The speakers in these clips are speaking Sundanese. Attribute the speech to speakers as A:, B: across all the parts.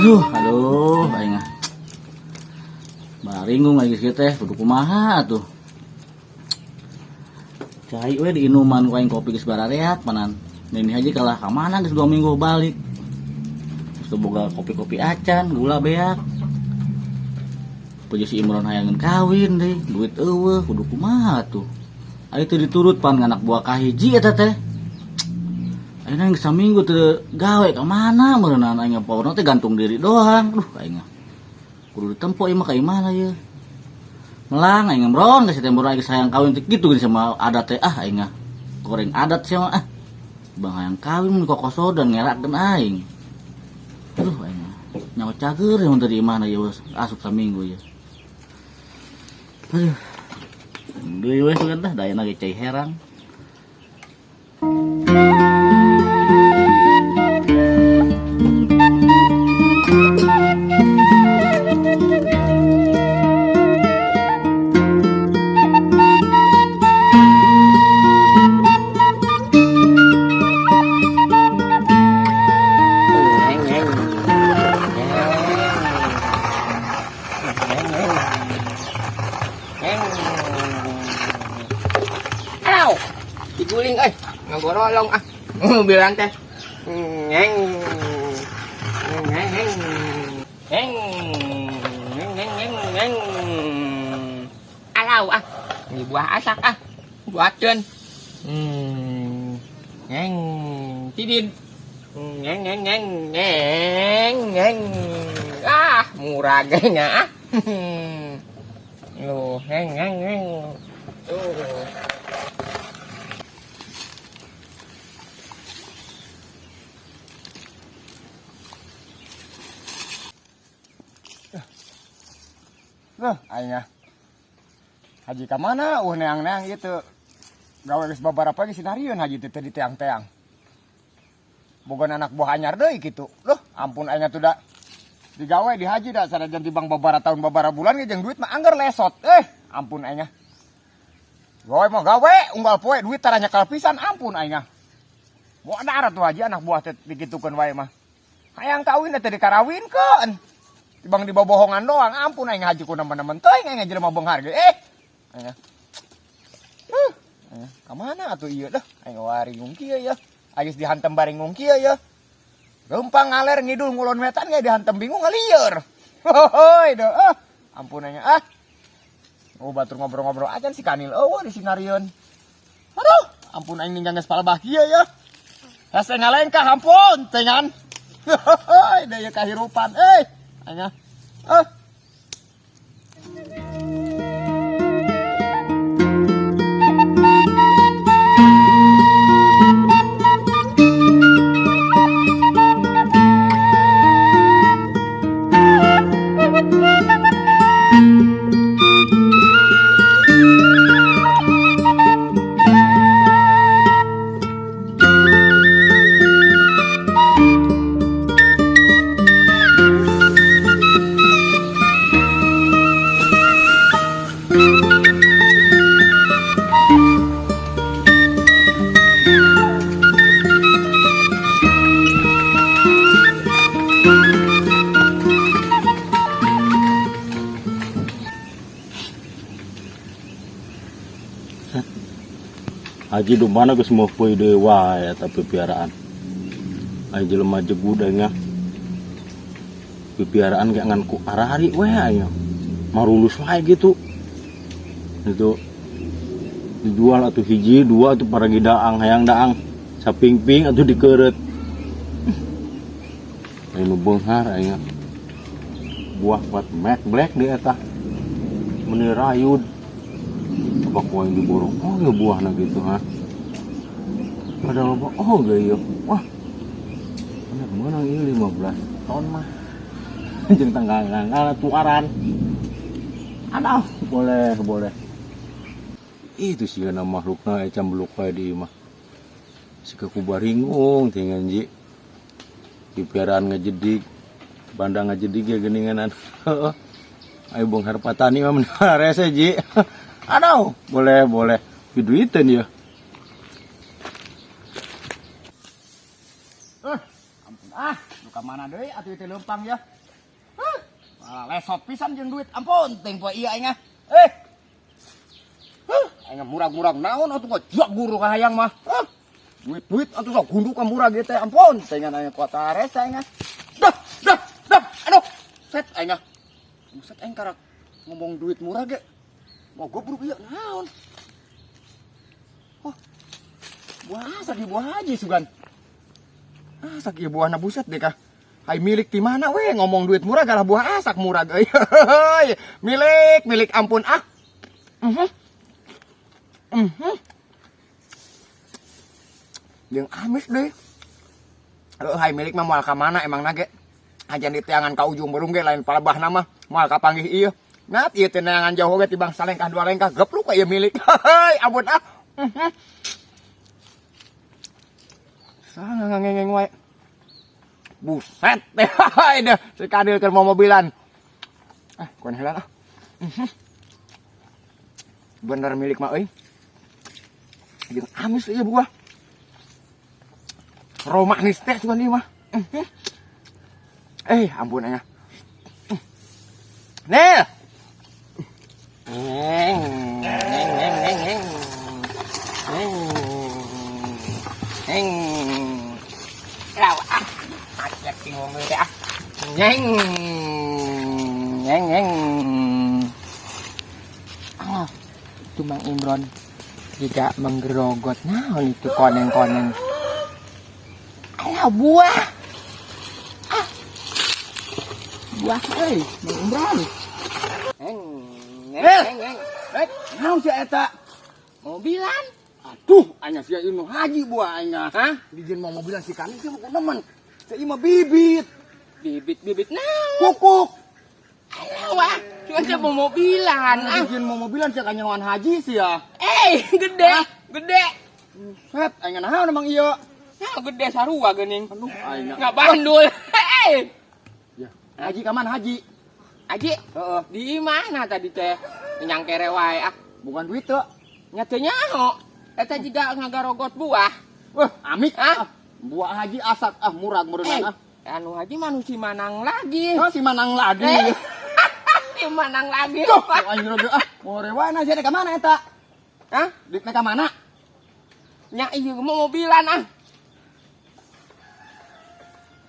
A: Aduh, aduh, aing ah. Baringung aing geus kieu teh, kudu kumaha atuh. Cai we diinuman ku aing kopi geus barareak panan. Nini haji kalah ka mana geus 2 minggu balik. Geus teu boga kopi-kopi acan, gula beak. Puji si Imron hayangeun kawin deui, duit eueuh, kudu kumaha atuh. Aing teu diturut pan anak buah kahiji eta teh. Ayeuna geus saminggu teu gawe ka mana meureunana aing powerna teh gantung diri doang. Duh aing mah. Kudu ditempo ieu mah ka imahna ieu. Melang aing ngemron geus teh aing sayang kawin teh kitu geuning sama adat teh ah aing mah. Goreng adat sia mah ah. Bang hayang kawin mun kokosodan ngerakeun aing. Aduh aing mah. Nyawa cager mun teh di imahna ieu asup saminggu ieu. Aduh. Deui we sugan teh dayana ge cai herang.
B: Aw, diguling euy, ngagorolong ah. Bilang teh. Ngeng. Ngeng ngeng. Ngeng. Ngeng ngeng ngeng ngeng. Alau ah. Ini buah asak ah. Buateun. Ngeng. Tidid. Ngeng ngeng ngeng ngeng ngeng. Ah, murah genya ah. Loh, ngeng ngeng ngeng. Tuh.
C: Loh, aing ah. Haji ka mana? Neang-neang ieu teu. Gawe geus babarapa ge sinarieun haji teh teu diteang-teang. Boga anak buah anyar deui kitu. Loh, ampun aing atuh da. Digawe di haji da sanajan tibang babara tahun babara bulan ge jeung duit mah angger lesot. Ampun aing ah. Gawe mah gawe unggal poe duit tara nyekal pisan ampun aing ah. Moal darat tuh haji anak buah teh dikitukeun wae mah. Hayang kawin teh dikarawinkeun. Tibang dibobohongan doang, ampun aing haji ku nemen-nemen teuing aing jelema beunghar ge. Aing ah. Aing ah. Ka mana atuh ieu dah? Aing waringung kieu ya. Aing geus dihantem baringung kieu ya. Leumpang ngaler ngidul ngulon wetan ge dihantem bingung ngalieur. Hoi deuh. Ah, ampun aing ah. Oh batur ngobrol-ngobrol aja si Kanil eueuh di sinarieun. Aduh, ampun aing ninggang geus palebah kieu ya. Hese ngalengkah ampun tengan. Hoi deuh ieu kahirupan euy. Aing ah. Ah.
D: Haji di mana geus meupeui deui wae eta pipiaraan. Ai jelema jegud aing nya. Pipiaraan ge ngan ku arari we aing. Marulus wae gitu. Itu dijual atuh hiji dua atuh paragi daang hayang daang sapingping atuh dikeureut. Aing nu beunghar aing. Buah buat mek black di eta. Meuni rayud. Coba ku aing diborong. Oh, ya buahna gitu ha. Ada loba oh ge ieu. Wah. Bener meunang ieu 15 ton mah. Jeung tanggal tuaran. Aduh, boleh, boleh. Itu sih nama makhlukna cambeluk wae di imah. Siga ku baringung tinggal ji. Di piaraan ngejedig, bandang ngejedig ya geninganan. Ayo beunghar patani mah menara rese ji. Aduh, boleh, boleh. Duiteun ya.
C: Ampun ah, nu ka mana deui atuh teh leumpang ya. Huh, malah lesot pisan jeung duit. Ampun, ting poe ieu aing ah. Eh. Huh, aing murag-murag naon atuh ngojak guru ka hayang mah. Huh. Duit-duit atuh sok gunduk ka murag ieu teh. Ampun, tingan aing kuat rese aing ah. Dah, dah, dah. Aduh. Set aing ah. Buset aing karak ngomong duit murah ge. Mau gobruk ieu naon? Oh. Buah asak ieu buah haji sugan. Asak ieu buahna buset deh kah. Hai milik di mana we ngomong duit murah galah buah asak murah euy. Milik, milik ampun ah. Jeung amis deui. Heuh hai milik mah moal ka mana emang nage. Ajan di teangan ka ujung burung ge lain palebahna mah moal kapanggih ieu. Nat ieu teh neangan jauh oge tibang salengkah dua lengkah gepluk we ieu milik. Heuy ampun ah. Saha ngengeng wae. Buset deh, deh si Kadil keur mau mobilan. Ah, kuan heula ah. Bener milik mah euy. Jeung amis ieu buah. Romanis teh cuman ieu mah. Ampun aya. Nel.
B: Ngeng, ngeng, ngeng, ngeng, ngeng. Ngeng. Ngeng. Lawa ah. Macet di mobil teh ah. Ngeng. Ngeng, ngeng. Ah, itu Mang Imron tidak menggerogot naon itu koneng-koneng. Alah buah. Ah. Buah euy, Mang Imron. Ngeng, ngeng, ngeng, ngeng.
C: Eh, naon sia eta?
B: Mobilan.
C: Aduh, anya sia ieu nu haji buah aing.
B: Hah?
C: Dijieun mau mobilan si kami sia mah nemen. Sia ieu mah bibit.
B: Bibit-bibit naon?
C: Kukuk.
B: Alah wah, cuma sia mau mobilan. Ah.
C: Dijieun mau mobilan sia kanyawan haji sia.
B: Gede,
C: Hah?
B: gede.
C: Buset, aing naon emang ieu?
B: Nah, gede sarua geuning.
C: Aduh, aing
B: nggak bandul. Eh.
C: Ya, haji ka mana haji?
B: Haji?
C: Heeh.
B: Di mana tadi teh? Nyangkere wae ah.
C: Bukan duit teu.
B: Nya teu nyaho. Eta juga ngagarogot buah.
C: Wah, amit.
B: Hah?
C: Ah, buah haji asak ah murag meureunana.
B: Anu haji mah si manang lagi.
C: Oh, si manang lagi.
B: Si manang lagi.
C: Duh, aing geus ah, mau rewana sia ka mana eta?
B: Hah?
C: Dik ka mana?
B: Nya ieu mau mobilan ah.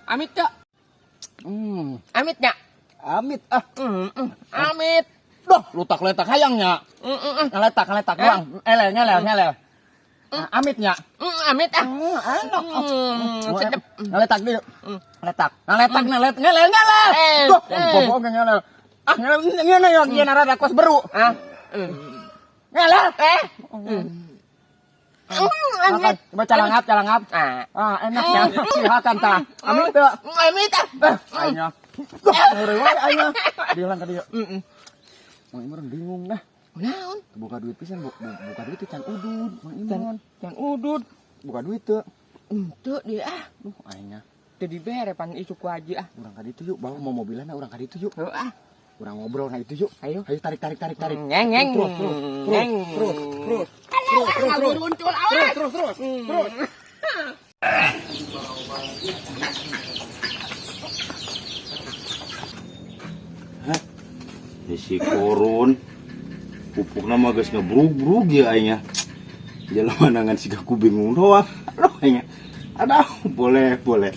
B: Amit teu? Amit nya?
C: Amit ah.
B: Amit.
C: Duh, lutak-letak hayangnya. Ngeletak, ngeletak doang. Elel, ngelel, ngelel. Nah, amit nya.
B: Amit ah.
C: Enak.
B: Sedep.
C: Ngeletak deui. Ngeletak. Ngeletak, ngelet, ngelel, ngelel. Duh, bobo ge ngelel. Ah, ngelel, ngelel, ngelel, ngelel, rada kos beru.
B: Ah.
C: Ngelel.
B: Amit.
C: Coba calangap, calangap.
B: Ah.
C: Ah, enak ya. Silakan tah. Amit teu.
B: Amit ah.
C: Aing. Duh, ngore wae aing. Diulang ka dieu. Mang Imron bingung dah.
B: Naon?
C: Buka duit pisan, buka duit teh can udud, Mang Imron.
B: Can udud.
C: Buka duit teu.
B: Henteu deui ah.
C: Duh, aing.
B: Teu dibere pan isuk ku haji ah.
C: Urang ka ditu yuk, bawa mau mobilan urang ka ditu yuk.
B: Heuh ah.
C: Urang ngobrol na itu yuk.
B: Ayo.
C: Ayo tarik, tarik, tarik, tarik.
B: Ngeng, ngeng.
C: Terus, terus, terus,
B: Ngeng.
C: terus, terus.
B: Alah,
C: Terus, terus,
B: alah,
C: terus.
B: muncul, awas.
C: Terus, terus, terus, terus.
D: Hah? Ya si korun. Pupukna mah geus ngebrug-brug ya aing nya. Jelema nangan siga ku bingung doang. Aduh aing nya. Aduh, boleh, boleh.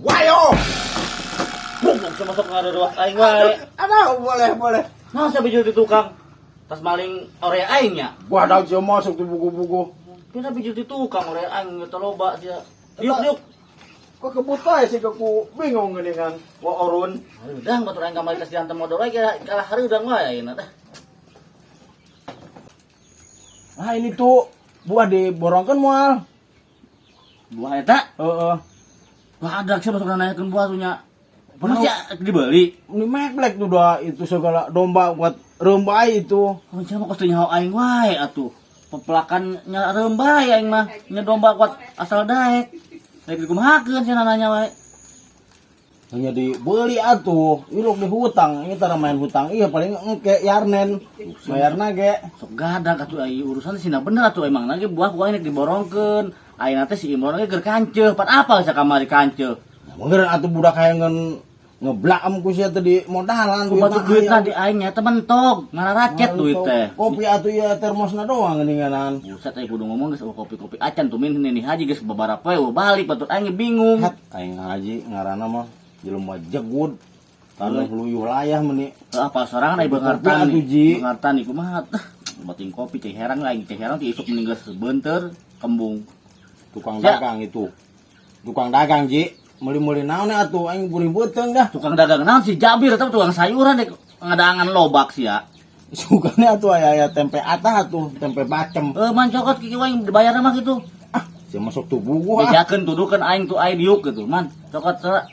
C: Wayo.
A: Bungkuk sama sok ngaruruas aing wae.
C: Aduh, boleh, boleh.
A: Nah, siapa bijul di tukang? Tas maling ore aing nya.
D: Gua ada aja masuk tuh buku-buku.
A: Kita bijul di tukang ore aing geus loba sia. Diuk, diuk.
D: Kok kebut aja sih ku bingung geuningan. Wa orun.
A: Hareudang batur aing kamari tas diantem modal wae kira kalah hareudang wae ayeuna teh.
D: Ah ini tuh buah diborongkeun moal.
A: Buah eta?
D: Heeh.
A: Badak sih masuk nanyakeun buah tuh nya. Masih dibeli.
D: Ini meklek tuh dah itu segala domba buat rembai itu.
A: Oh, sia mah kos teu nyaho aing wae atuh. Pepelakan nya rembai aing mah. Nya domba kuat asal daek. Daek dikumahakeun sia nanya wae.
D: Hanya dibeli atuh, ilok di hutang, ini tara main hutang, iya paling engke yarnen, bayarna ge.
A: Sok gadag atuh ai urusan sina bener atuh emang lagi buah ku aing rek diborongkeun. Ayeuna teh si Imron ge keur kanceuh, pan apal sia kamari kanceuh.
D: Meureun atuh budak hayang ngeblaem ku sia teh di modalan
A: Ku batur duitna di aing nya teh mentok, ngararacet duit teh.
D: Kopi atuh ieu termosna doang geuninganan.
A: Buset aing kudu ngomong geus kopi-kopi acan tuh min ini haji geus babarapoe eueuh balik batur aing bingung.
D: Hat aing haji ngaranna mah jelema jegud. Tanah luyuh layah meni.
A: Apa sorangan ai beungar
D: Kopi atuh,
A: tani.
D: Ji.
A: Beungar tani kumaha tah. Bating kopi cai herang lah aing cai herang ti isuk mending geus beunteur kembung.
D: Tukang
A: Sia.
D: dagang itu. Tukang dagang Ji, meuli-meuli naon atuh aing burih beuteung dah.
A: Tukang dagang naon si Jabir eta tukang sayuran dek ngadaangan lobak sia.
D: Sukane atuh aya tempe atah atuh, tempe bacem.
A: Man cokot kieu aing dibayarna mah kitu.
D: Ah, sia masuk tuh buguh ah.
A: Bejakeun tudukeun aing tuh aing diuk gitu. Man, cokot heula.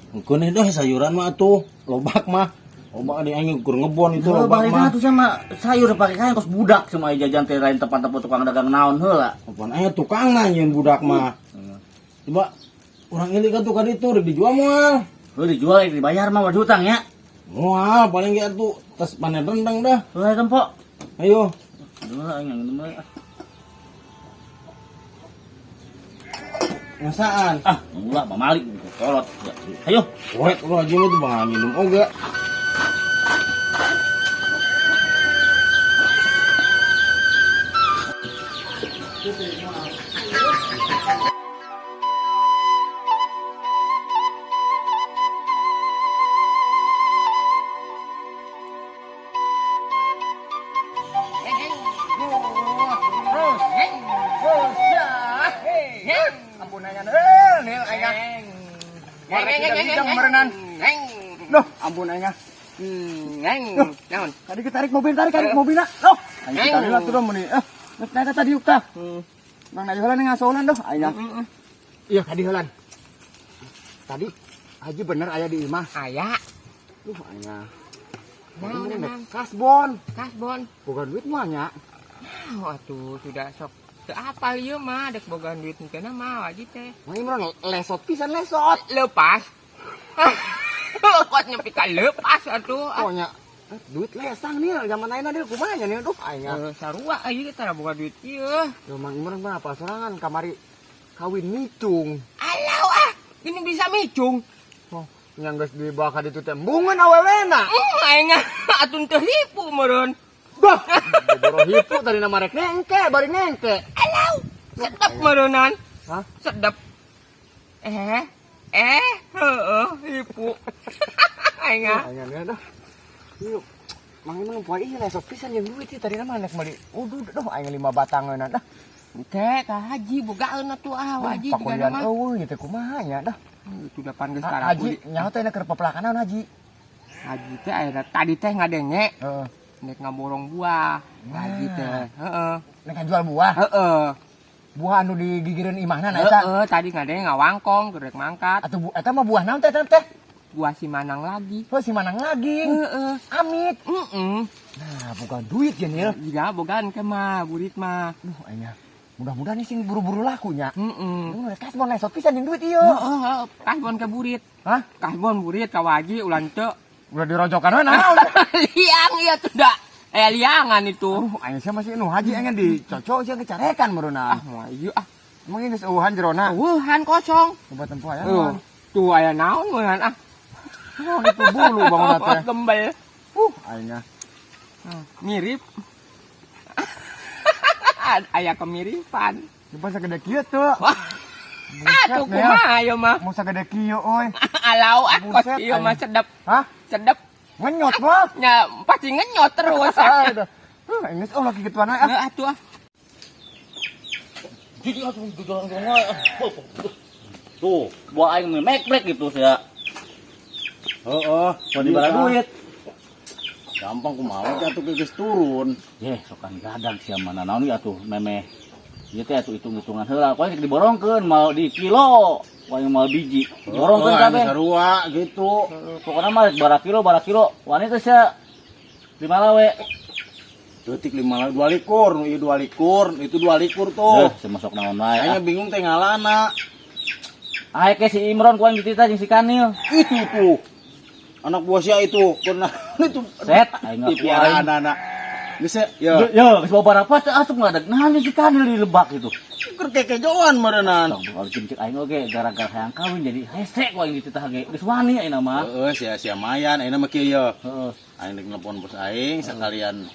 D: Engkeun dah sayuran mah atuh, lobak mah. Lobak di aing keur ngebon itu
A: Heuh,
D: lobak
A: balik
D: mah.
A: atuh sama sayur pake kain kos budak sama aing jajan teh lain tempat-tempat tukang dagang naon heula.
D: Apaan aya tukangna nyieun budak mah. Coba urang ini kan tukang itu rek dijual moal.
A: Heuh dijual rek dibayar mah wajib hutang ya.
D: Moal paling ge atuh tes panen rendang dah.
A: Heuh tempo.
D: Ayo.
A: Aduh aing yang minum ah.
D: Ngasaan.
A: Ah, ulah mamalik kolot. Ayo.
D: Wek lu aja lu tuh bang minum oge.
C: Ampun aing nil aing. Merenan. Loh, ampun aing.
B: Naon?
C: Tadi kita tarik mobil, tarik mobilna. Loh, aing kita heula tuh meuni. Geus naik tadi yuk tah. Bang naik heula ngasolan doh aing. Iya, tadi heulan. Tadi Haji bener aya di imah.
B: Aya.
C: Duh aing.
B: Naon?
C: Kasbon.
B: Kasbon.
C: Boga duit mah nya.
B: Nah, atuh sudah sok teu apal ieu mah dek boga duit henteu mah Haji teh.
C: Mang Imron lesot pisan lesot.
B: Lepas. Kok nyepi ka lepas atuh.
C: Oh nya duit lesang nih zaman ayeuna deui kumaha nya nih duh aing.
B: Sarua ieu tara boga duit ieu.
C: Yo Mang Imron mah apa sorangan kamari kawin micung.
B: Alau ah, ini bisa micung.
C: Oh, nya geus dibawa ka ditu teh embungeun awewena.
B: Aing atuh teu hipu meureun.
C: Bah, boro hipu tadi nama rek nengke, bari nengke.
B: Alau, sedap meureunnan.
C: Hah?
B: Sedap. Heeh, hipu. Aing ah.
C: Aing dah. Yuk. Mang Imron poe ieu lesot pisan jeung duit sih tadi nama rek meuli udud duh aing 5 batangeunna dah.
B: Teh ka haji bogaeun atuh ah haji juga
C: Pakulian
B: mah.
C: eueuh ieu teh kumaha nya dah.
B: Itu depan geus karaku.
C: Haji nyaho teh keur pepelakan naon haji?
B: Haji teh ayeuna tadi teh ngadenge.
C: Heeh.
B: Nek ngaborong buah. Haji teh. Heeh.
C: Nek ngajual buah.
B: Heeh.
C: Buah anu digigireun imahna na eta.
B: Heeh, tadi ngadenge ngawangkong keur rek mangkat.
C: Atuh eta mah buah naon teh teh?
B: Buah si Manang lagi.
C: Oh, si Manang lagi.
B: Heeh.
C: Amit.
B: Heeh.
C: Nah, bukan duit ya, Nil.
B: Jika bogaan ke mah, burit mah.
C: Duh, aing mudah-mudahan sing buru-buru laku nya.
B: Heeh.
C: Heeh. Kasbon lesot pisan jeung duit ieu.
B: Heeh, kasbon ke burit.
C: Hah?
B: Kasbon burit ka waji ulah teu.
C: Ulah dirojokan we naon?
B: Liang ieu tuh da. Liangan itu.
C: Aduh, aing sia masih nu haji aing dicocok sia kecarekan meureunna.
B: Ah, moal ieu ah.
C: Emang ini geus eueuhan jerona?
B: Eueuhan kosong.
C: Coba tempo aya.
B: Tuh aya naon meureun ah.
C: Oh, itu bulu bangun teh.
B: Gembel.
C: Aing
B: Mirip. Aya kemiripan.
C: Coba sagede kieu tuh.
B: Atuh kumaha ieu mah?
C: Mau sagede kieu euy.
B: Alau ah kos ieu mah sedep.
C: Hah?
B: Sedep.
C: Ngenyot mah.
B: Nya pasti ngenyot terus.
C: Geus oh lagi gituan ae ah.
B: Atuh ah.
A: Jadi atuh jujuran wae. Tuh, buah aing memek-mek gitu sia.
D: Heeh,
A: Mau dibara duit.
D: Gampang kumaha teh atuh geus turun.
A: Yeh, sokan gadag sia mana naon ieu atuh memeh. Ieu teh atuh hitung-hitungan heula, ku aing diborongkeun mau di kilo, ku aing mau biji. Borongkeun kabeh.
D: Sarua gitu.
A: Pokokna mah bara kilo, bara kilo. Wani teh sia lima lawe.
D: Detik lima dua likur, ieu dua likur, itu dua likur tuh.
A: Eh, semasok naon wae.
D: Aing bingung teh ngalana.
A: Ah, ke si Imron ku aing dititah jeung si Kanil.
D: Itu tuh. Anak buah sia itu, pernah itu.
A: Set, aing ngaku
D: Piara
A: aing.
D: anak-anak. Geus ya.
A: Ya, geus beberapa teh asup ngadag naon si Kanil di lebak itu.
D: Keur kekejoan meureunnan.
A: Tong kalau cek aing oge gara-gara hayang kawin jadi hese ku aing dititah ge. Geus wani aing mah.
D: Heeh, sia-sia mayan ayeuna mah kieu ye.
A: Heeh.
D: Aing rek nelpon bos aing sekalian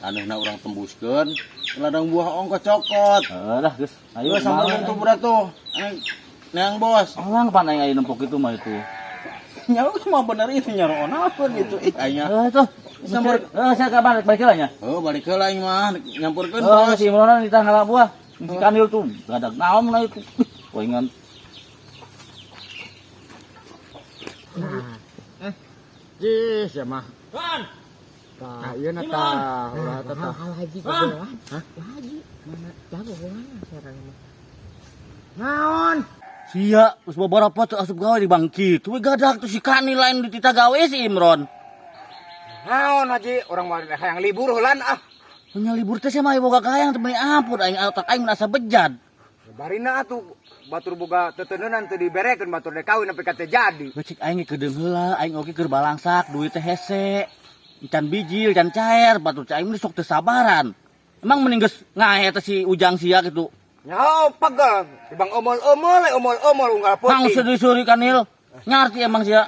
D: anehna urang tembuskeun ladang buah ongko cokot.
A: Heeh lah geus.
D: Ayo
A: Ayo
D: sampeurkeun tuh budak tuh. Aing neang bos.
A: Elang pan aing aya nempok itu mah itu.
D: Nyawa mah bener itu nyaroon gitu. Ih aing.
A: Heeh tuh.
D: Samper
A: heeh saya kabar balik heula nya.
D: Heuh balik heula aing mah nyampurkeun
A: bos. Si Imron ditah ngala buah. Si Kanil tuh gadag naon na itu. Poingan.
C: Jih, sia mah.
A: Wan.
C: Tah, ieu na tah, ulah tah.
B: Haji kebetulan. Haji mana jago mana sekarang mah.
C: Naon?
A: Sia, geus beberapa teu asup gawe di bangkit. We gadag tuh si Kanil lain dititah gawe si Imron.
C: Naon Haji, urang mah hayang libur heulan ah.
A: Punya libur teh sia mah boga hayang teh meuni ampun aing otak aing merasa bejad.
C: Barina atuh batur boga teteneunan teu diberekeun batur dek kawin nepi ka teu jadi.
A: Becik aing ge kedeung heula, aing oge keur balangsak, duit teh hese. Can bijil, can cair, batur cai aing mah sok teu sabaran. Emang mending geus ngae teh si Ujang sia kitu.
C: Nyaho pegel, dibang omol-omol, omol-omol unggal
A: Mang
C: peuting.
A: suri-suri Kanil. Ngarti emang sia.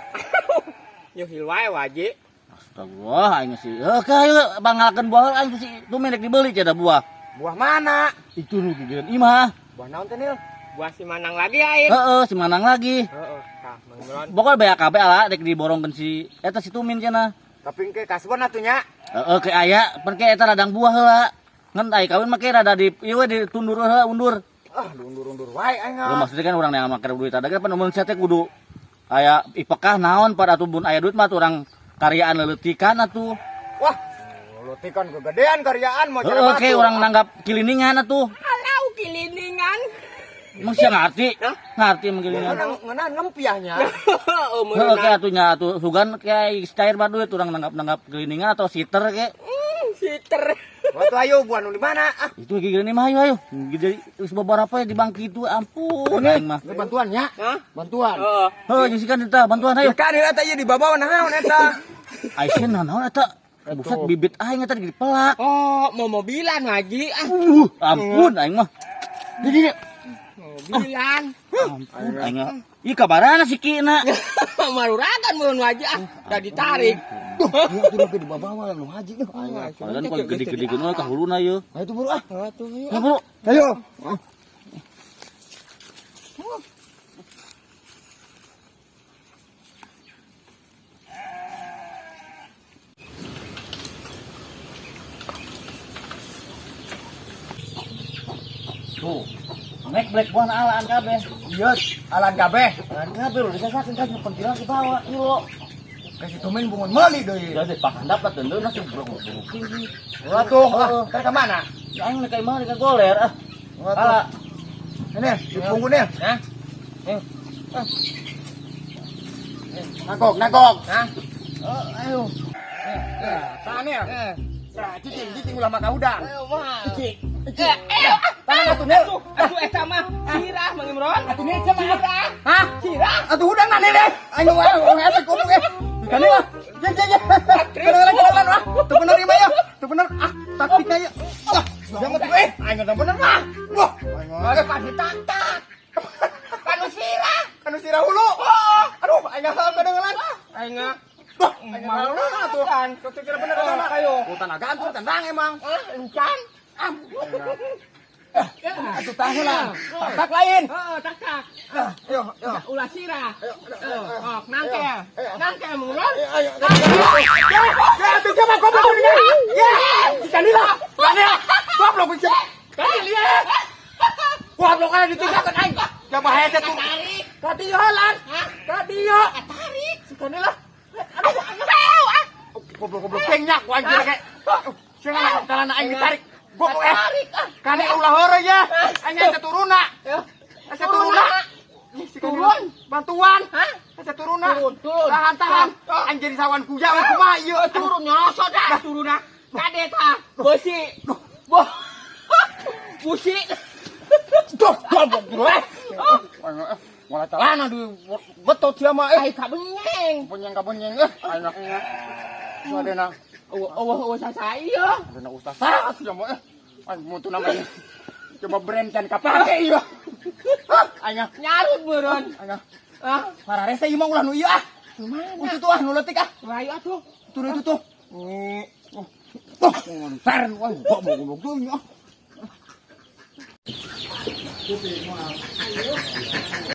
B: Yo hil wae waji.
A: Astagfirullah aing sih. Heuh ayo bangalakeun buah aing si tumen rek dibeli cenah buah.
C: Buah mana?
A: Itu nu gigireun imah.
C: Buah naon teh Nil?
B: Buah si Manang lagi aing.
A: Heeh, si Manang lagi.
B: Heeh, tah Mang Imron.
A: Pokoknya BAKB ala rek diborongkeun si eta si Tumin cenah.
C: Tapi engke kasbon atuh nya.
A: Heeh, ke aya, pan ke eta ladang buah heula. Ngan ai kawin mah ke rada di ieu we ditundur heula undur.
C: Ah, diundur-undur wae aing.
A: Lu maksudnya kan urang yang make duit ada pan mun sia teh kudu aya ipekah naon pada atuh mun aya duit mah atuh urang karyaan leuletikan atuh.
C: Wah, leuletikan kegedean karyaan mau cara
A: Heeh, ke
C: batu.
A: urang nanggap kiliningan atuh.
B: Halau kiliningan.
A: Emang sia ngarti? Ngarti emang kiliningan.
C: Ngeunaan ngempiahnya.
B: Heeh,
A: Heeh, ke atuh nya atuh sugan ke cair mah duit urang nanggap-nanggap kiliningan atau siter ke.
B: Siter.
C: Waktu ayo buah nu di mana? Ah,
A: Itu gigireun mah ayo ayo. Jadi geus beberapa ya di bangki itu ampun aing mah.
C: ini bantuan nya.
B: Hah?
C: Bantuan.
B: Heeh.
A: Heuh, jeung si kan eta bantuan ayo.
C: Kan eta ieu dibabawa naon eta?
A: Aisyah naon eta? Buset bibit aing eta dipelak.
B: Oh, mau mobilan Haji ah.
A: Ampun aing mah. Di
B: Mobilan.
A: Ampun aing mah. Ieu kabarana si Kina.
B: Maruragan mun Haji ah, udah ditarik.
C: Duh, ieu atuh dibabawa nu haji duh.
A: Padahal kalau gede-gede geuna ka huluna ieu.
C: Ayo tuh buru ah.
B: Atuh yuk.
A: Ya bro.
C: Ayo.
A: Tuh. Mek black buah alaan kabeh.
C: Iya, alaan kabeh.
A: Alaan kabeh lu disasakeun kan pentilan ke bawah kilo.
C: Kasih tumen bungun meuli deui.
A: Ya deh pahandap lah tentu nasi bro.
C: Ulah tuh, ah, kan ke mana?
A: Aing nek imah rek goler ah.
C: Ulah tuh.
A: Ala.
C: Ini, di punggung nih.
B: Hah?
C: Nangkok, nangkok.
B: Hah?
C: Oh, ayo. Tahan ya. Nah, cicing, cicing ulah maka udang.
B: Ayo mah.
C: Cicing.
B: Eh, eh,
C: Tahan atuh Nil.
B: Aduh eta mah sirah Mang Imron.
C: Atuh Nil cenah.
B: Sirah.
C: Hah?
B: Sirah.
C: Atuh udang na Nil. Ayo wae, hese kudu eh. Kan lah. Jeng jeng jeng. Kedengeran kedengeran ah. Teu bener ieu mah ya. Teu bener ah, taktiknya ya. Wah, jangan tuh eh. Aing teu bener mah. Wah, aing mah
B: Pasti tak-tak. Kanu sirah.
C: Kanu sirah hulu. Aduh, aing kedengeran.
B: Aing mah.
C: Wah, aing mah atuh. Teu kira bener kana
B: Ayo.
C: Hutan agan tuh tendang emang.
B: Ah, encan.
C: Atuh tah heula. Tak lain.
B: Heeh, tak-tak.
C: Ayo, ayo.
B: Ulah sirah. Oh, nangkel. Nangkel Mang Imron.
C: Ayo. Ya, atuh coba goblok ini. Ya, dikanila. Kanila. Goblok bisa.
B: Kanila.
C: Goblok kana ditinggalkeun aing. Ya bahaya teh tuh.
B: Tarik.
C: Ka dieu lan. Ka dieu.
B: Tarik.
C: Si Kanila.
B: Aduh, aduh.
C: Goblok-goblok kengnya ku anjir kayak. Sia nganak calana aing ditarik. Goblok eh.
B: Tarik ah.
C: Kane ulah heureuy ya. Aing asa turuna.
B: Ya.
C: Asa turuna.
B: Turun.
C: Bantuan.
B: Hah?
C: Asa turuna.
B: Turun, turun.
C: Tahan, tahan. Aing jadi sawan kuya we kumaha ieu.
B: Turun nyosot ah turun ah. Kade tah. Besi. Boh. Busi.
C: Duh, goblok dulu eh. Malah celana di betot sia mah eh.
B: Ai ka benyeng.
C: Benyeng ka benyeng eh. Aing Adena,
B: Eueuh eueuh eueuh sasai ieu.
C: adena ustaz sia mah eh. Aing mutu namanya. Coba brand can kapake ieu. Aing
B: Nyarut meureun.
C: aing
B: Ah,
C: pararese ieu mah ulah nu ieu ah.
B: kumaha?
C: Itu tuh ah nu leutik ah.
B: Ayo atuh.
C: Tuh itu tuh. Tuh, fer, wah, goblok goblok tuh ah.